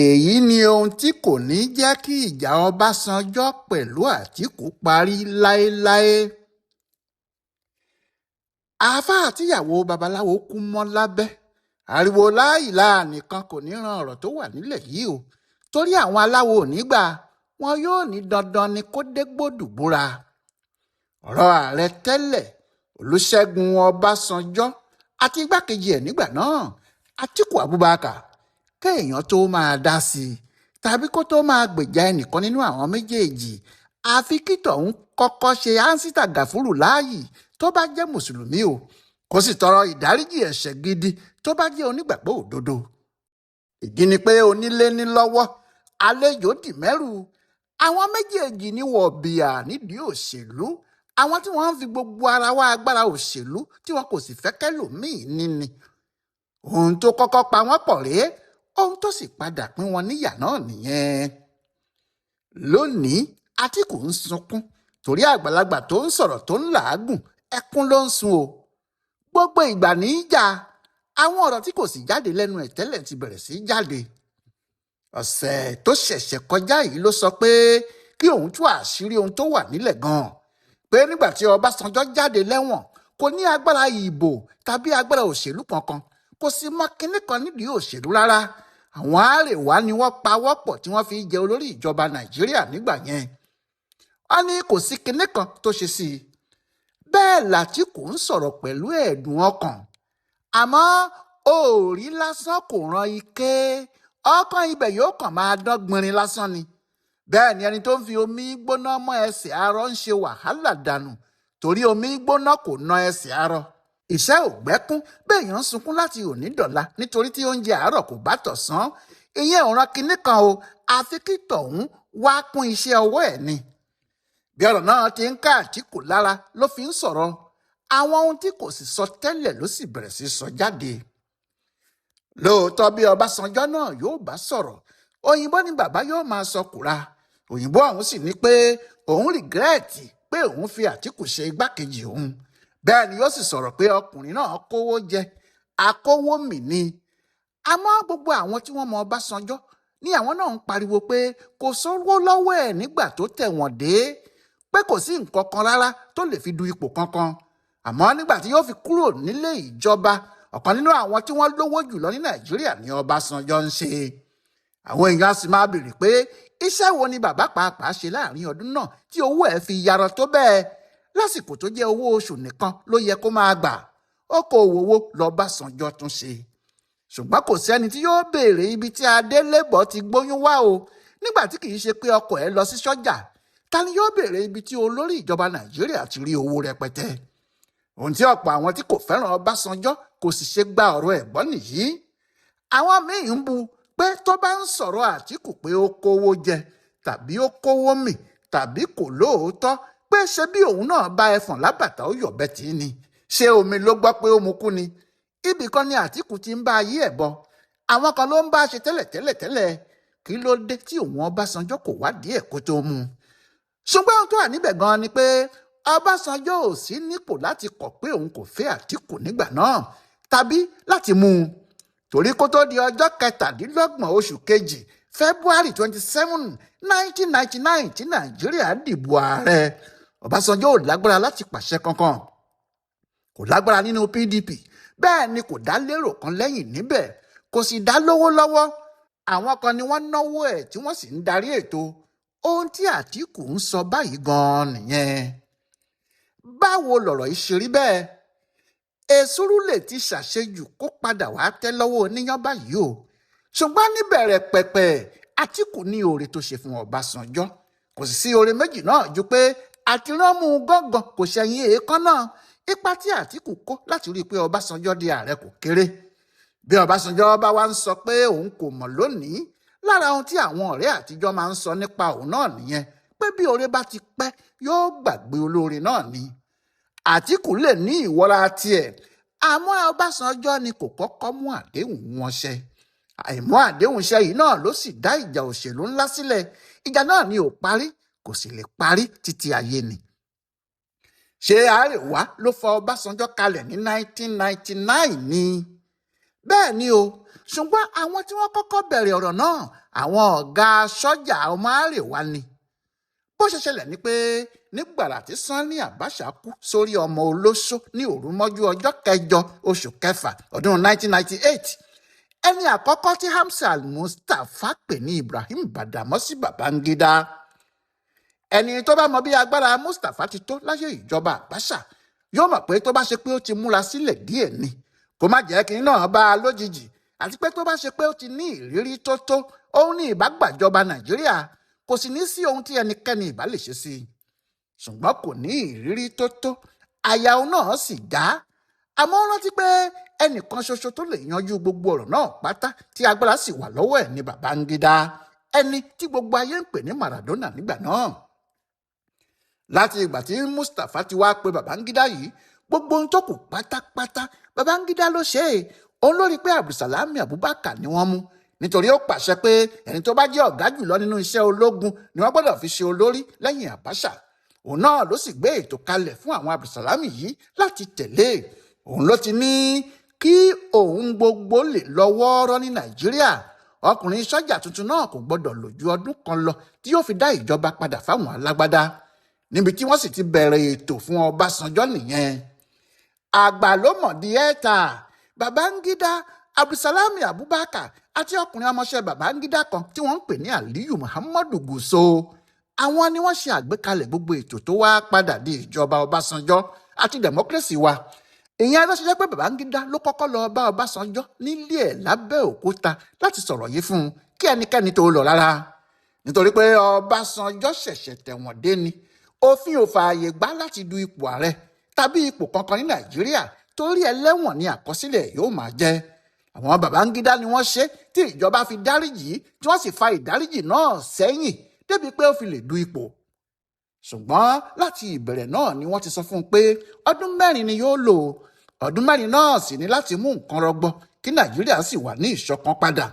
Èyí ni ohun tí kò ní í jẹ́ kí ìjà Ọbànjọ́ pẹ̀lú Àtìkù parí láéláé. Àáfàá tíyàwó babaláwo kú mọ́ lábẹ́, ariwo láìláà nìkan kò ní ran ọ̀rọ̀ tó wà nílẹ̀ yìí o, torí àwọn aláwo ò ní gbà, wọn yóò ní dandan ni kó dégbòdù búra. Ọ̀rọ̀ ààrẹ tẹ́lẹ̀ Olùṣègùn Ọbànjọ́ àti igbákejì ẹ̀ nígbà náà, Àtíkù Abubakar, kéèyàn tó máa dá sí i tàbí kó tó máa gbèjà ẹnìkan nínú àwọn méjèèjì, àfi kí tọ̀hún kọ́kọ́ ṣe áńsítà gàfúrú láàyè tó bá jẹ́ mùsùlùmí o, kó sì tọrọ ìdáríjì ẹ̀ṣẹ̀ gidi tó bá jẹ́ onígbàgbọ́ òdodo. Ìdí ni pé onílé ní lọ́wọ́, àlejò dì mẹ́rù. Àwọn méjèèjì ní wọ̀bìà nídìí òṣèlú, àwọn tí wọ́n ń fi gbogbo ara wá agbára òṣèlú tí wọn kò sì fẹ́ kẹ́lòmíì níni. Ohun tó kọ́kọ́ pa wọ́n pọ̀ rèé, ohun tó sì padà pín wọn níyà náà nìyẹn. Lónìí, Àtíkù ń sunkún torí àgbàlagbà tó ń sọ̀rọ̀ tó ń làágùn, ẹkún ló ń sun o. Gbogbo ìgbà ní í jà, àwọn ọ̀rọ̀ tí kò sì jáde lẹ́nu ẹ̀ tẹ́lẹ̀ ti bẹ̀rẹ̀ sí í jáde. Ọ̀sẹ̀ tó ṣẹ̀ṣẹ̀ kọjá yìí ló sọ pé kí òun tú àṣírí ohun tó wà nílẹ̀ gan-an, pé nígbà tí Ọbásanjọ́ jáde lẹ́wọ̀n kò ní agbára ìbò tàbí agbára òṣèlú kankan, kò sì mọ kinní kan nídìí òṣèlú rárá. Àwọn Àrèwá ni wọ́n pawọ́pọ̀ tí wọ́n fi jẹ olórí ìjọba Nàìjíríà nígbà yẹn. Wọ́n ní kò sí kinní kan tó ṣe sí i. Bẹ́ẹ̀ l'Àtíkù ń sọ̀rọ̀ pẹ̀lú ẹ̀dùn ọkàn. Àmọ́ òòrí lásán kò ran ike, ọkàn ibẹ̀ yóò kàn máa dán gbinrin lásán ni. Bẹ́ẹ̀ ni ẹni tó ń fi omi gbóná mọ́ ẹsẹ̀ arọ ń ṣe wàhálà dànù, torí omi gbóná kò na ẹsẹ̀ arọ. Ìṣẹ́ ò gbẹ́kún, béèyàn ń sunkún láti òní dọ̀la nítorí tí oúnjẹ àárọ̀ kò bá tọ̀sán. Ìyẹn ò ran kinní kan o, àfi kí tọ̀hún wá kún iṣẹ́ ọwọ́ ẹ̀ ni. Bí ọ̀rọ̀ náà ti ń ká Àtíkù lára ló fi ń sọ̀rọ̀. Àwọn ohun tí kò sì sọ tẹ́lẹ̀ ló sì bẹ̀rẹ̀ sí sọ jáde. Lóòótọ́ bí Ọbásanjọ́ náà yóò bá sọ̀rọ̀, òyìnbó ni bàbá yóò máa sọ kúra. Òyìnbó ọ̀hún sì ní pé òun rìgírẹ́ẹ̀tì pé òun fi Àtíkù ṣe igbákejì òun. Bẹ́ẹ̀ ni yóò sì sọ̀rọ̀ pé ọkùnrin náà kówó jẹ, akówó mì ni. Àmọ́ gbogbo àwọn tí wọ́n mọ Ọbásanjọ́ ní àwọn náà ń pariwo pé kò sówó lọ́wọ́ ẹ̀ nígbà tó tẹ̀wọ̀n dé, pé kò sí nǹkan kan rárá tó lè fi du ipò kankan. Àmọ́ nígbà tí yóò fi kúrò nílé ìjọba, ọ̀kan nínú àwọn tí wọ́n lówó jùlọ ní Nàìjíríà ni Ọbásanjọ́ ń ṣe. Àwọn èèyàn á sì máa béèrè pé iṣẹ́ wo ni bàbá pàápàá ṣe láàrin ọdún náà tí owó ẹ̀ fi yarọ tó bẹ́ẹ̀, lásìkò tó jẹ́ owó oṣù nìkan ló yẹ kó máa gbà. Okòòwò wo lọ́básanjọ́ tún ṣe? Ṣùgbọ́n kò sẹ́ni tí yóò béèrè ibi tí Adélébọ̀ ti gbóyún wá o, nígbà tí kì í ṣe pé ọkọ ẹ̀ lọ sí sọ́jà. Ta ni yóò béèrè ibi tí olórí ìjọba Nàìjíríà ti rí owó rẹpẹtẹ? Ohun tí ọ̀pọ̀ àwọn tí kò fẹ́ràn Ọbásanjọ́ kò sì ṣe gba ọ̀rọ̀ ẹ̀ gbọ́ nìyí. Àwọn míì ń bu pé tó bá ń sọ̀rọ̀ Àtíkù pé ó kówó jẹ tàbí ó kówó mì tàbí kò lóòótọ́, pé ṣé bí òun náà bá ẹfọ̀n lábàtà ó yọ̀bẹ tì í ni, ṣé omi ló gbọ́ pé ó mu kú ni? Ibì kan ni Àtíkù ti ń bá ayé ẹ̀ bọ̀, àwọn kan ló ń bá ṣe tẹ́lẹ̀tẹ́lẹ̀ tẹ́lẹ̀. Kí ló dé tí òun Ọbásanjọ́ kò wádìí ẹ̀ kó tó mú un? Ṣùgbọ́n ohun tó wà níbẹ̀ gan-an ni pé Ọbásanjọ́ ò sí nípò láti kọ̀ pé òun kò fẹ́ Àtíkù nígbà náà tàbí láti mú un, torí kó tó di ọjọ́ 27 oṣù kejì, February 27, 1999 tí Nàìjíríà dìbò ààrẹ, Ọbásanjọ́ ò lágbára láti pàṣẹ kankan. Kò lágbára nínú PDP, bẹ́ẹ̀ ni kò dá lérò kan lẹ́yìn níbẹ̀, kò sì dá lówó lọ́wọ́. Àwọn kan ni wọ́n náwó ẹ̀ tí wọ́n sì ń darí ètò. Ohun tí Àtíkù ń sọ báyìí gan-an nìyẹn. Báwo lọ̀rọ̀ yìí ṣe rí bẹ́ẹ̀? Èsúrú lè ti ṣàṣejù kó padà wá tẹ́ lọ́wọ́ oníyàn báyìí o. Ṣùgbọ́n níbẹ̀rẹ̀ pẹ̀pẹ̀, Àtíkù ní oore tó ṣe fún Ọbásanjọ́. Kò sì sí oore méjì náà ju pé àtiránmú gángan kò ṣẹ̀yìn èékánná. Ipa tí Àtíkù kó láti rí i pé Ọbásanjọ́ di ààrẹ kò kéré. Bí Ọbásanjọ́ bá wá ń sọ pé òun kò mọ̀ lónìí, lára ohun tí àwọn ọ̀rẹ́ àtijọ́ máa ń sọ nípa òun náà nìyẹn, pé bí oore bá ti pẹ́ yóò gbàgbé olóore náà ni. Àtíkù lè ní ìwọra tiẹ̀, àmọ́ Ọbásanjọ́ ni kò kọ́kọ́ mú àdéhùn wọn ṣẹ. Àìmú àdéhùn ṣẹ yìí náà ló sì dá ìjà òṣèlú ńlá sílẹ̀. Ìjà náà ni ò parí, kò sì lè parí títí ayé ni. Ṣé Àrèwá ló fa Ọbásanjọ́ kalẹ̀ ní 1999 ni? Bẹ́ẹ̀ ni o, ṣùgbọ́n àwọn tí wọ́n kọ́kọ́ bẹ̀rẹ̀ ọ̀rọ̀ náà, àwọn ọ̀gá sọ́jà ọmọ Àríwá ni. Bó ṣe ṣẹlẹ̀ ni pé nígbàrà tí Sanni Abacha kú sórí ọmọ olóṣó ní òru mọ́jú ọjọ́ kẹjọ oṣù kẹfà ọdún 1998, ẹni àkọ́kọ́ tí Hamza Al-Mustapha pè ní Ibrahim Badamasi Babangida. Ẹni tó bá mọ bí agbára Mustapha ti tó láyé ìjọba Abacha yóò mọ̀ pé tó bá ṣe pé ó ti múra sílẹ̀ díẹ̀ ni, kó má jẹ́ kí náà bá a lójijì, àti pé tó bá ṣe pé ó ti ní ìrírí tó tó, òun ní ìbá gbàjọba Nàìjíríà, kò sì ní sí ohun tí ẹnikẹ́ni ìbá lè ṣe sí i. Ṣùgbọ́n kò ní ìrírí tó tó, àyà òun náà sì já. Àmọ́ ó rántí pé ẹnìkan ṣoṣo tó lè yanjú gbogbo ọ̀rọ̀ náà pátá tí agbára sì wà lọ́wọ́ ẹ̀ ní Babangida, ẹni tí gbogbo ayé ń pè ní Maradona nígbà náà. Láti ìgbà tí Mustapha ti wá pe Babangida yìí, gbogbo ohun tó kù pátápátá Babangida ló ṣe é. Òun ló rí i pé Abdulsalami Abubakar ni wọ́n mú, nítorí ó pàṣẹ pé ẹni tó bá jẹ́ ọ̀gá jùlọ nínú iṣẹ́ ológun ni wọ́n gbọ́dọ̀ fi ṣe olórí lẹ́yìn Abacha. Òun náà ló sì gbé ètò kalẹ̀ fún àwọn Abdulsalami yìí láti tẹ̀lé. Òun ló ti ní kí òun gbogbo lè lọ wọ́ọ́rọ́ ní Nàìjíríà, ọkùnrin sọ́jà tuntun náà kò gbọ́dọ̀ lò ju ọdún kan lọ tí yóò fi dá ìjọba padà fáwọn alágbádá. Níbi tí wọ́n sì ti bẹ̀rẹ̀ ètò fún Ọbásanjọ́ nìyẹn. Àgbà ló mọ̀ di ẹ́ta. Babangida, Abdulsalami Abubakar àti ọkùnrin ọmọọṣẹ́ Babangida kan tí wọ́n ń pè ní Aliyu Muhammadu Gusau, àwọn ni wọ́n ṣe àgbékalẹ̀ gbogbo ètò tó wá padà di ìjọba Ọbásanjọ́ àti democracy wa. Ìyẹn ló ṣe jẹ́ pé Babangida ló kọ́kọ́ lọ bá Ọbásanjọ́ nílé ẹ̀ lábẹ́òkúta láti sọ̀rọ̀ yìí fún un kí ẹnikẹ́ni tó lọ rárá, nítorí pé Ọbásanjọ́ ṣẹ̀ṣẹ̀ tẹ̀wọ̀n dé ni. Òfin ò fààyè gbà láti du ipò ààrẹ tàbí ipò kankan ní Nàìjíríà, torí ẹlẹ́wọ̀n ni àkọsílẹ̀ yóò máa jẹ́. Àwọn Babangida ni wọ́n ṣe tí ìjọba fi dáríjì, tí wọ́n sì fa ìdáríjì náà sẹ́yìn débi pé ó fi lè du ipò. Ṣùgbọ́n láti ìbẹ̀rẹ̀ náà ni wọ́n ti sọ fún un pé ọdún 4 ni yóò lò. Ọdún 4 náà sì ní láti mú nǹkan rọgbọ kí Nàìjíríà sì wà ní ìṣọ̀kan padà.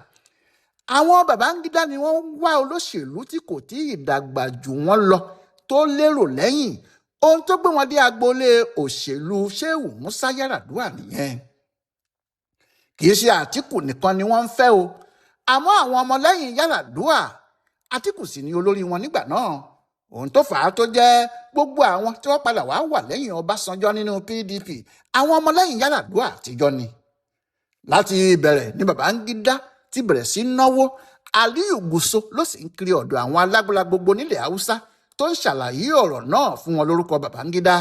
Àwọn Babangida ni wọ́n wá olóṣèlú tí kò tí ì dàgbà jù wọ́n lọ tó lérò lẹ́yìn. Ohun tó gbé wọn dé agboolé òṣèlú Shehu Musa Yar'Adua nìyẹn. Kì í ṣe Àtíkù nìkan ni wọ́n ń fẹ́ o, àmọ́ àwọn ọmọlẹ́yìn Yar'Adua, Àtíkù sì ni olórí wọn nígbà náà. Ohun tó fà á tó jẹ́ gbogbo àwọn tí wọ́n padà wá wà lẹ́yìn Ọbásanjọ́ nínú PDP, àwọn ọmọlẹ́yìn Yar'Adua àtijọ́ ni. Láti ìbẹ̀rẹ̀ ni Babangida ti bẹ̀rẹ̀ sí náwó. Aliyu Gusau ló sì ń kiri ọ̀dọ̀ àwọn alágbára gbogbo nílẹ̀ Haúsá tó ń ṣàlàyé ọ̀rọ̀ náà fún wọn lórúkọ Babangida.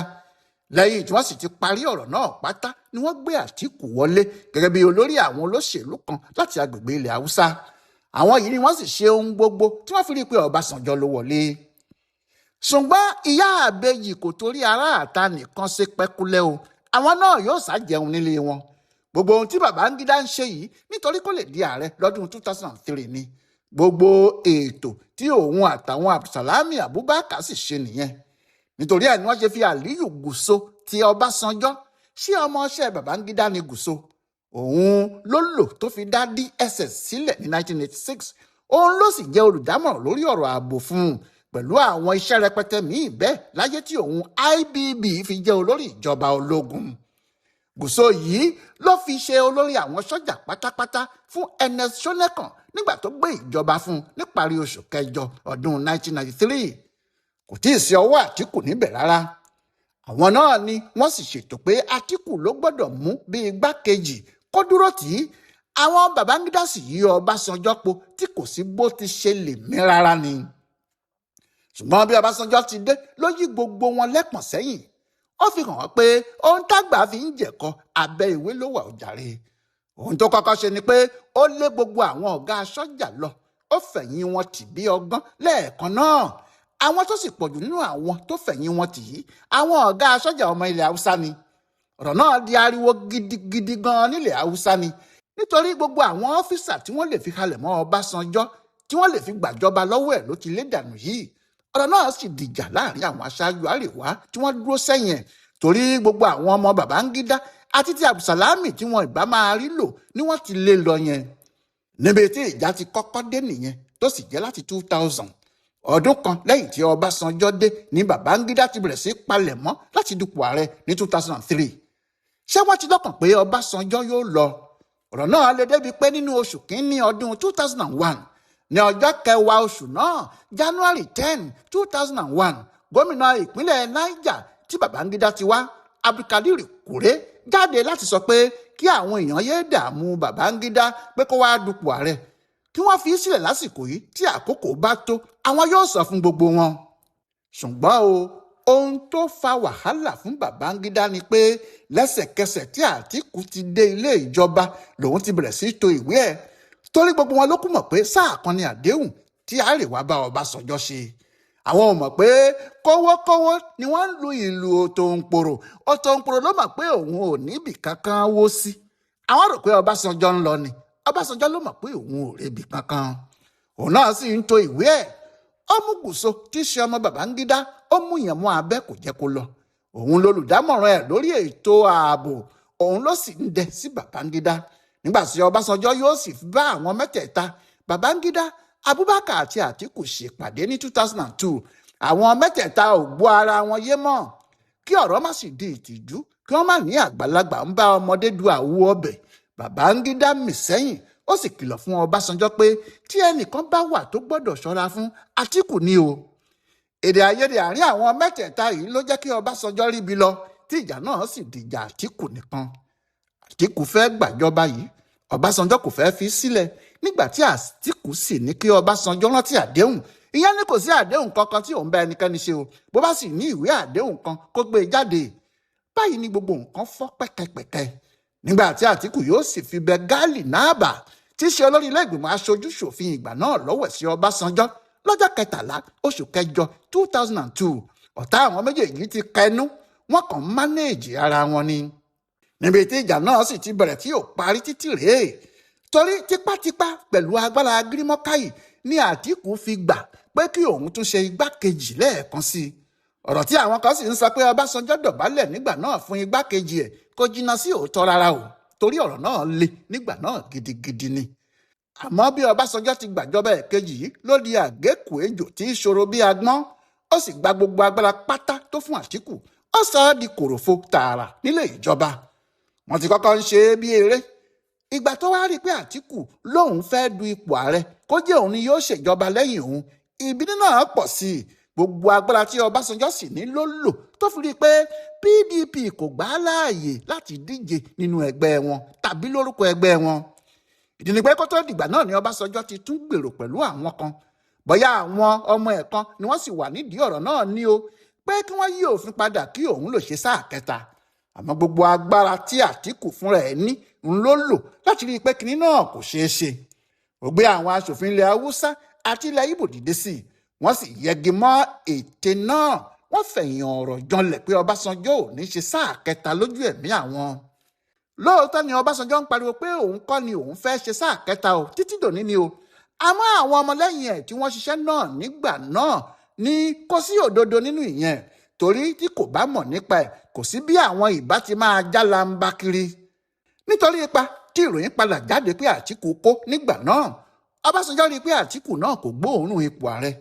Lẹ́yìn tí wọ́n sì ti parí ọ̀rọ̀ náà pátá ni wọ́n gbé Àtíkù wọlé gẹ́gẹ́ bí olórí àwọn olóṣèlú kan láti agbègbè ilẹ̀ Haúsá. Àwọn yìí ni wọ́n sì ṣe ohun gbogbo tí wọ́n fi rí i pé Ọbásanjọ́ ló wọlé. Ṣùgbọ́n ìyá àbèjì kò torí aráàta nìkan ṣe pẹ́kúlẹ̀ o, àwọn náà yóò sá jẹun nílé wọn. Gbogbo ohun tí Babangida ń ṣe yìí nítorí kó lè di ààrẹ lọ́dún 2003 ni. Gbogbo ètò tí òun àtàwọn Abdulsalami Abubakar sì ṣe nìyẹn. Nítorí ẹ̀ ni wọ́n ṣe fi Aliyu Gusau ti Ọbásanjọ́. Ṣé ọmọọṣẹ́ Babangida ni Gusau? Òun ló lò tó fi dá DSS sílẹ̀ ní 1986. Òun ló sì jẹ́ olùdámọ̀ràn lórí ọ̀rọ̀ ààbò fún un pẹ̀lú àwọn iṣẹ́ rẹpẹtẹ míì bẹ́ẹ̀ láyé tí òun IBB fi jẹ́ olórí ìjọba ológun. Gusau yìí ló fi ṣe olórí àwọn sọ́jà pátápátá fún Ernest Shonekan nígbà tó gbé ìjọba fún un níparí oṣù kẹjọ ọdún 1993. Kò tí ì sí ọwọ́ Àtíkù níbẹ̀ rárá. Àwọn náà ni wọ́n sì ṣètò pé Àtíkù ló gbọ́dọ̀ mú bí igbákejì kó dúró tì í. Àwọn Babangida sì yí Ọbásanjọ́ po tí kò sí bó ti ṣe lè mí rárá ni. Ṣùgbọ́n bí Ọbásanjọ́ ti dé ló yí gbogbo wọn lẹ́pọ̀n sẹ́yìn. Ó fi hàn wọ́n pé ohun tágbà fi ń jẹ̀kọ abẹ́ ìwé ló wà òjàre. Ohun tó kọ́kọ́ ṣe ni pé ó lé gbogbo àwọn ọ̀gá sọ́jà lọ, ó fẹ̀yìn wọn tì bí ọgán lẹ́ẹ̀kan náà. Àwọn tó sì pọ̀jù nínú àwọn tó fẹ̀yìn wọn tì yìí, àwọn ọ̀gá sọ́jà ọmọ ilẹ̀ Haúsá ni. Ọ̀rọ̀ náà di ariwo gidigidi gan nílẹ̀ Haúsá ni, nítorí gbogbo àwọn ọ́físà tí wọ́n lè fi halẹ̀ mọ́ Ọbásanjọ́ tí wọ́n lè fi gbàjọba lọ́wọ́ ẹ̀ ló ti lé dànù yìí. Ọ̀rọ̀ náà sì dìjà láàrin àwọn aṣáájú Àríwá tí wọ́n dúró sẹ́yìn ẹ̀, torí gbogbo àwọn ọmọ Babangida àti ti Abdulsalami tí wọn ìbá máa rí lò ni wọ́n ti lé lọ yẹn. Níbi tí ìjà ti kọ́kọ́ dé nìyẹn, tó sì jẹ́ láti 2000. Ọdún kan lẹ́yìn tí Ọbásanjọ́ dé ní Babangida ti bẹ̀rẹ̀ sí palẹ̀ mọ́ láti dupò ààrẹ ní 2003. Ṣé wọ́n ti lọ́kàn pé Ọbásanjọ́ yóò lọ? Ọ̀rọ̀ náà lè débi pé nínú oṣù kínní ọdún 2001, ní ọjọ́ kẹwàá oṣù náà, January 10, 2001, gómìnà ìpínlẹ̀ Niger tí Babangida ti wá, Abdulkadir Kure, jáde láti sọ pé kí àwọn èèyàn yéé dààmú Babangida pé kó wáá dupò ààrẹ, kí wọ́n fi í sílẹ̀ lásìkò yìí, tí àkókò bá tó àwọn yóò sọ fún gbogbo wọn. Ṣùgbọ́n o, ohun tó fa wàhálà fún Babangida ni pé lẹ́sẹ̀kẹsẹ̀ tí Àtíkù ti dé ilé ìjọba lòun ti bẹ̀rẹ̀ sí í to ìwé ẹ̀, torí gbogbo wọn ló kú mọ̀ pé sáà kan ni àdéhùn tí Àríwá bá Ọbásanjọ́ ṣe. Àwọn ò mọ̀ pé kówókówó ni wọ́n ń lu ìlú Òtòǹpòrò. Òtòǹpòrò ló mọ̀ pé òun ò níbì kankan wó sí. Àwọn rò pé Ọbásanjọ́ ń lọ ni. Ọbásanjọ́ ló mọ̀ pé òun ò rebi kankan, òun náà sì ń to ìwé ẹ̀. Ó mú Gùsò tí í ṣe ọmọ Babangida, ó mú yẹn mọ́ abẹ́, kò jẹ́ kó lọ. Òun lolùdámọ̀ràn ẹ̀ lórí ètò ààbò, òun ló sì ń dẹ sí Babangida. Nígbà tí Ọbásanjọ́ yóò sì bá àwọn mẹ́tẹ̀ẹ̀ta, Babangida, Abubakar àti Àtíkù, ṣèpàdé ní 2002, àwọn mẹ́tẹ̀ẹ̀ta ò gbọ́ ara wọn yé mọ́. Kí ọ̀rọ̀ má sì di ìtìjú, kí wọ́n má ní àgbàlagbà ń bá ọmọdé du àwo ọbẹ̀, Babangida mì sẹ́yìn, ó sì kìlọ̀ fún Ọbásanjọ́ pé tí ẹnìkan bá wà tó gbọ́dọ̀ ṣọ́ra fún, Àtíkù ni o. Èdè àìyedè àárín àwọn mẹ́tẹ̀ẹ̀ta yìí ló jẹ́ kí Ọbásanjọ́ ríbi lọ, tí ìjà náà sì dìjà Àtíkù nìkan. Àtíkù fẹ́ gbàjọba yìí, Ọbásanjọ́ kò fẹ́ fi sílẹ̀. Nígbà tí Àtíkù sì ní kí Ọbásanjọ́ rántí àdéhùn, ìyẹn ní kò sí àdéhùn kankan tí òun bá ẹnikẹ́ni ṣe o, bó bá sì ní ìwé àdéhùn kan kó gbé e jáde. Báyìí ni gbogbo nǹkan fọ́ pẹ́kẹ́pẹ́kẹ́. Nígbà tí Àtíkù yóò sì fi bẹ Gáàlì Náàbà, tí í ṣe olórí ilé ìgbìmọ̀ aṣojú ṣòfin ìgbà náà lọ́wọ́ sí Ọbásanjọ́ lọ́jọ́ 13 oṣù kẹjọ 2002, ọ̀tá àwọn méjèèjì ti kẹnu, wọ́n kàn ń manage ara wọn ni. Níbi tí ìjà náà sì ti bẹ̀rẹ̀ tí ò parí títí rèé, torí tipátipá pẹ̀lú agbára gírímọ́káyì ní Àtíkù fi gbà pé kí òun tún ṣe igbákejì lẹ́ẹ̀kan sí i. Ọ̀rọ̀ tí àwọn kan sì ń sọ pé Ọbásanjọ́ dọ̀bálẹ̀ nígbà náà fún igbákejì ẹ̀ kò jìnnà sí òótọ́ rárá o, torí ọ̀rọ̀ náà le nígbà náà gidigidi ni. Àmọ́ bí Ọbásanjọ́ ti gbàjọba ẹ̀kejì yìí ló di àgékù ejò tí í ṣòro bí agbọ́n. Ó sì gba gbogbo agbára pátá tó fún Àtíkù, ó sọ ọ́ di kòròfo tààrà nílé ìjọba. Wọ́n ti kọ́kọ́ ń ṣe é bí eré. Ìgbà tó wá rí i pé Àtíkù lóun fẹ́ du ipò ààrẹ, kó jẹ́ òun ni yóò ṣèjọba lẹ́yìn òun, ìbínú náà pọ̀ sí i. Gbogbo agbára tí Ọbásanjọ́ sì ní ló lò tó fi rí i pé PDP kò gbà á láàyè láti díje nínú ẹgbẹ́ wọn tàbí lórúkọ ẹgbẹ́ wọn. Ìdí ni pé kó tó dìgbà náà ni Ọbásanjọ́ ti tún gbèrò pẹ̀lú àwọn kan, bóyá àwọn ọmọ ẹ̀ kan ni wọ́n sì wà nídìí ọ̀rọ̀ náà ní o, pé kí wọ́n yí òfin padà kí òun lè ṣe sáà kẹta. Àmọ́ gbogbo agbára tí Àtíkù fúnra ẹ̀ ní ń ló lò láti rí i pé kinní náà kò ṣeé ṣe. Ó gbé àwọn aṣòfin ilẹ̀ Haúsá àti ilẹ̀ Ìgbò dìde sí i, wọ́n sì yẹgi mọ́ ète náà. Wọ́n fẹ̀yìn ọ̀rọ̀ janlẹ̀ pé Ọbásanjọ́ ò ní ṣe sáà kẹta lójú ẹ̀mí àwọn. Lóòótọ́ ni Ọbásanjọ́ ń pariwo pé òun kọ́ ni òun fẹ́ ṣe sáà kẹta o, títí dòní ni o. Àmọ́ àwọn ọmọlẹ́yìn ẹ̀ tí wọ́n ṣiṣẹ́ náà nígbà náà ní kò sí òdodo nínú ìyẹn, torí tí kò bá mọ̀ nípa ẹ̀, kò sí bí àwọn ìbá ti máa jálàmbá kiri. Nítorí ipa tí ìròyìn padà jáde pé Àtíkù kó nígbà náà, Ọbásanjọ́ rí i pé Àtíkù náà kò gbóòórùn ipò ààrẹ.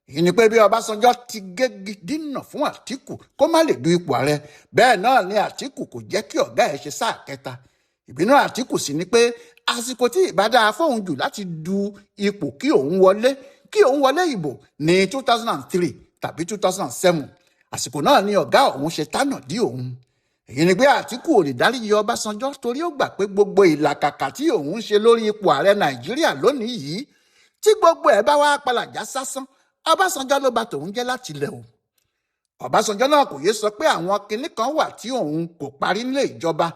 Èyí ni pé bí Ọbásanjọ́ ti gégi dínà fún Àtíkù kó má lè du ipò ààrẹ, bẹ́ẹ̀ náà ni Àtíkù kò jẹ́ kí ọ̀gá ẹ̀ ṣe sáà kẹta. Ìbínú Àtíkù sì ni pé àsìkò tí ìbá dáa fóun jù láti du ipò kí òun wọlé ìbò ní 2003 tàbí 2007, àsìkò náà ni ọ̀gá òun ṣe tánà dí òun. Èyí ni pé Àtíkù ò lè dáríjì Ọbásanjọ́, torí ó gbà pé gbogbo ìlàkàkà tí òun ń ṣe lórí ipò ààrẹ Nàìjíríà lónìí yìí, tí gbogbo ẹ̀ bá wá palàjà sásán, Ọbásanjọ́ ló bà tòun jẹ́ láti ilẹ̀ o. Ọbásanjọ́ náà kò yé sọ pé àwọn kinní kan wà tí òun kò parí nílé ìjọba,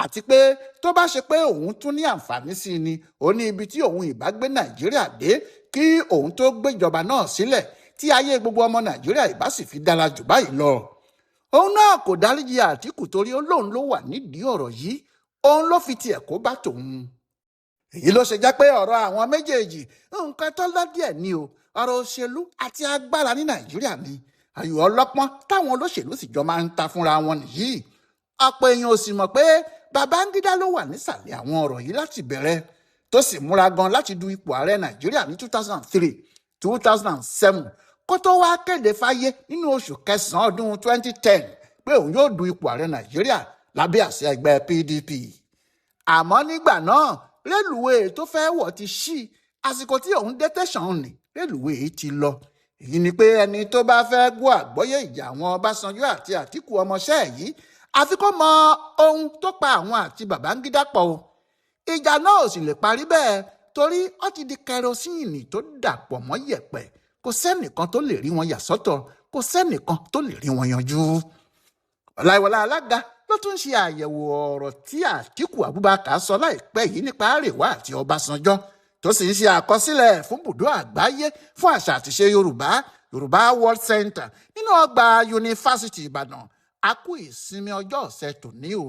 àti pé tó bá ṣe pé òun tún ní àǹfààní sí i ni, ó ní ibi tí òun ìbá gbé Nàìjíríà dé kí òun tó gbéjọba náà sílẹ̀, tí ayé gbogbo ọmọ Nàìjíríà ìbá sì fi dára jù báyìí lọ. Òun náà kò dáríjì Àtíkù, torí ó lóun ló wà nídìí ọ̀rọ̀ yìí, òun ló fi tiẹ̀ kó bá tòun. Èyí ló ṣe jẹ́ pé ọ̀rọ̀ àwọn méjèèjì, nǹkan tó lọ́díẹ̀ ni o. Ọ̀rọ̀ òṣèlú àti agbára ní Nàìjíríà ni ayò ọlọ́pọ́n táwọn olóṣèlú sì jọ máa ń ta fúnra wọn nìyí. Ọ̀pọ̀ èèyàn ò sì mọ̀ pé Babangida ló wà nísàlẹ̀ àwọn ọ̀rọ̀ yìí láti bẹ̀rẹ̀, tó sì múra gan láti du ipò ààrẹ Nàìjíríà ní 2003, 2007, kó tó wá kéde fáyé nínú oṣù kẹsàn-án ọdún 2010 pé òun yóò du ipò ààrẹ Nàìjíríà lábẹ́ àsíá ẹgbẹ́ PDP. Àmọ́ nígbà náà, rélùwéè tó fẹ́ wọ̀ ti ṣí. Àsìkò tí òun dé tẹ̀sán ní, rélùwéè ti lọ. Èyí ni pé ẹni tó bá fẹ́ gbọ́ àgbọ́yé ìjà àwọn Ọbásanjọ́ àti Àtíkù ọmọọṣẹ́ yìí, àfi kó mọ ohun tó pa àwọn àti Babangida pọ̀ o. Ìjà náà ò sì lè parí bẹ́ẹ̀, torí ó ti di kẹrosíìnì tó dàpọ̀ mọ́ yẹ̀pẹ̀. Kò sẹ́nìkan tó lè rí wọn yà sọ́tọ̀, kò sẹ́nìkan tó lè rí wọn yanjú. Ọláìwọlá Alága ló tún ṣe àyẹ̀wò ọ̀rọ̀ tí Àtíkù Abubakar sọ láìpẹ́ yìí nípa Àrèwá àti Ọbásanjọ́, tó sì ń ṣe àkọsílẹ̀ fún bùdó àgbáyé fún àṣà àtiṣe Yorùbá, Yorùbá World Center, nínú ọgbà Yunifásitì Ìbàdàn. A kú ìsinmi ọjọ́ ọ̀sẹ̀ tòní o.